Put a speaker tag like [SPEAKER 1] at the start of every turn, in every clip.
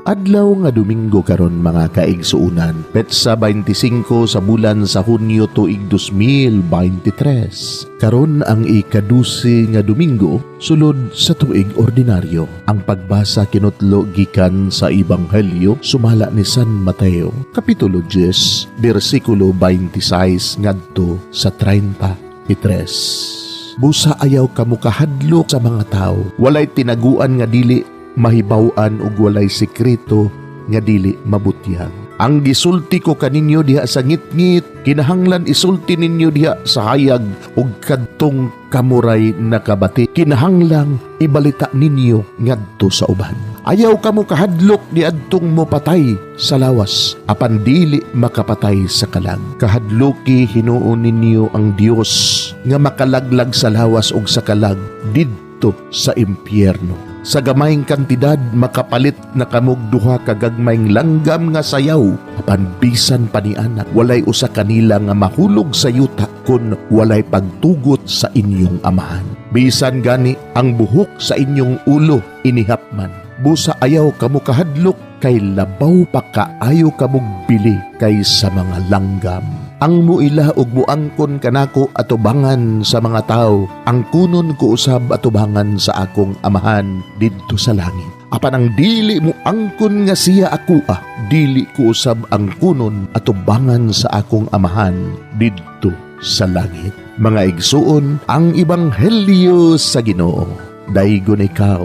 [SPEAKER 1] Adlaw nga Domingo karon, mga kaigsuunan, petsa 25 sa bulan sa Hunyo, tuig 2023. Karon ang ikadusi nga Domingo sulod sa tuig ordinaryo. Ang pagbasa kinutlo gikan sa Ebanghelyo sumala ni San Mateo, kapitulo 10, bersikulo 26 ngadto sa 33. Busa ayaw kamo kahadlok sa mga tao. Walay tinaguan nga dili mahibaw-an ug walay sekreto nga dili mabutyag. Ang gisulti ko kaninyo diha sa ngitngit, kinahanglan isulti ninyo diha sa hayag, ug kadtong kamuray nakabati, kinahanglang ibalita ninyo ngadto sa uban. Ayaw kamo kahadlok niadtong mopatay sa lawas apan dili makapatay sa kalag. Kahadloki hinuon ninyo ang Dios nga makalaglag sa lawas ug sa kalag didto sa impyerno. Sa gamayng kantidad makapalit na kamog duha ka gagmayng langgam nga sayaw, apan bisan pa niana, walay usa kanila nga mahulog sa yuta kun walay pagtugot sa inyong Amahan. Bisan gani ang buhok sa inyong ulo inihap man. Busa ayaw kamo kahadlok, kay labaw pa kaayo kamog bili kaysa mga langgam. Ang muila ug muangkon kanako atubangan sa mga tawo, angkunon ko usab atubangan sa akong Amahan didto sa langit. Apan ang dili mo angkon nga siya akoa, dili ko usab angkunon atubangan sa akong Amahan didto sa langit. Mga igsuon, ang ebanghelyo sa Ginoo. Daygon ikaw,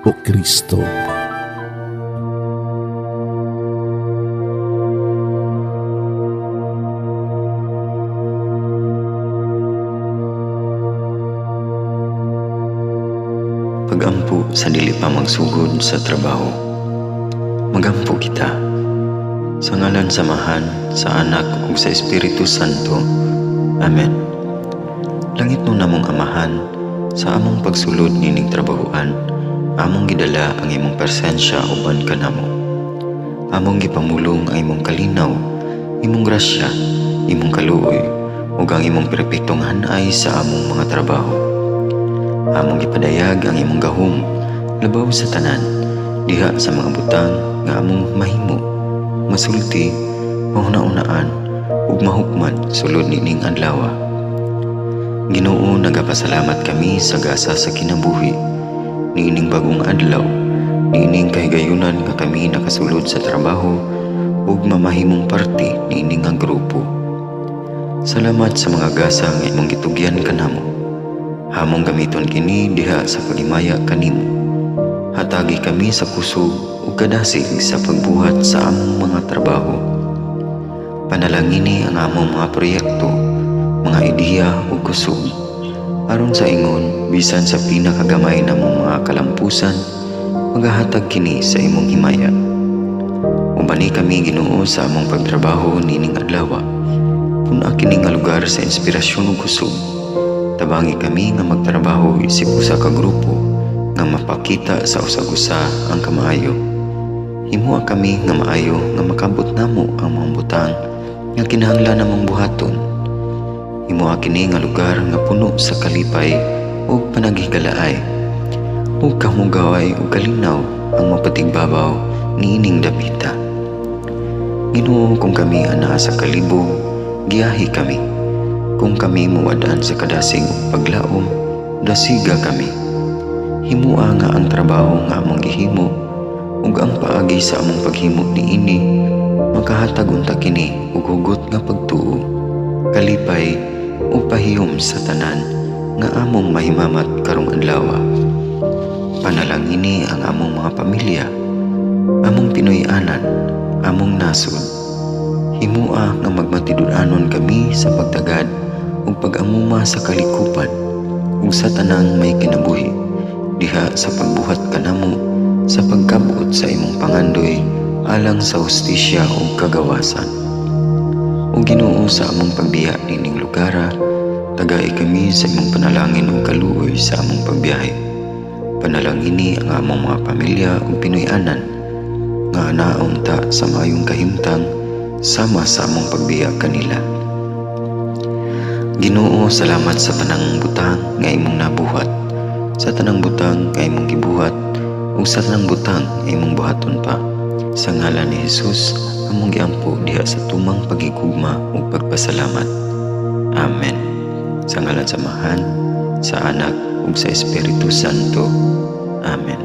[SPEAKER 1] o Kristo.
[SPEAKER 2] Pagampo sa dili pa magsugod sa trabaho. Magampo kita. Sa ngalan sa Amahan, sa Anak ug sa Espiritu Santo. Amen. Langitnon namong Amahan, sa among pagsulod nining trabahoan, among gidala ang imong presensya uban kanamo. Among gipamulong ang imong kalinaw, imong grasya, imong kaluoy, ug ang imong perpektong hanay sa among mga trabaho. Among gipadayag ang imong gahom labaw sa tanan diha sa mga butang nga among mahimo, masulti, mahuna-unaan ug mahukman sulod nining adlaw. Ginoo, nagapasalamat kami sa gasa sa kinabuhi niining bagong adlaw, niining kahigayunan nga kami nakasulod sa trabaho ug mamahimong parte niini nga grupo. Salamat sa mga gasa nga imong gitugyan kanamo. Among gamiton kini diha sa paghimaya kanimo. Hatagi kami sa kusog ug kadasig sa pagbuhat sa among mga trabaho. Panalangini ang among mga proyekto, mga ideya ug kusog. Aron sa ingon, bisan sa pinakagamay namong mga kalampusan, magahatag kini sa imong himaya. Ubani kami, Ginoo, sa among pagtrabaho nining adlaw. Pun-a kini nga lugar sa inspirasyon ug kusog. Tabangi kami nga magtrabaho isip usa ka grupo nga mapakita sa usag-usa ang kamaayo. Himoa kami nga maayo nga makabot namo ang mga butang nga kinahanglan namong buhaton. Himoa kini nga lugar nga puno sa kalipay ug panaghigalaay, ug kahugaway ug kalinaw ang mapatigbabaw niining dapita. Ginoo, kung kami anaa sa kalibog, giyahi kami. Kung kami muwad-an sa kadasig ug paglaom, dasiga kami. Himua nga ang trabaho nga among gihimo ug ang paagi sa among paghimo niini makahatag unta kini og hugot nga pagtuo, kalipay ug pahiyom sa tanan nga among mahimamat karong adlaw. Panalangini ang among mga pamilya, among Pinoy-anan, among nasod. Himua nga magmatinud-anon kami sa pagtagad ug pag-amuma sa kalikupan ug sa tanang may kinabuhi diha sa pagbuhat kanamo sa pagkabot sa imong pangandoy alang sa hustisya ug kagawasan. O Ginoo, sa among pagbiya nining lugara, tagai kami sa imong panalangin ug kaluoy sa among pagbiyahe. Panalangini ang among mga pamilya ug Pinoy-anan nga anaunta sa maayong kahimtang sama sa among pagbiya kanila. Ginoo, salamat sa tanang butang nga imong nabuhat, sa tanang butang nga imong gibuhat, ug sa tanang butang nga imong buhaton pa. Sa ngalan ni Jesus, among giampo diha sa tumang pagigugma ug pagpasalamat. Amen. Sa ngalan sa Amahan, sa Anak ug sa Espiritu Santo. Amen.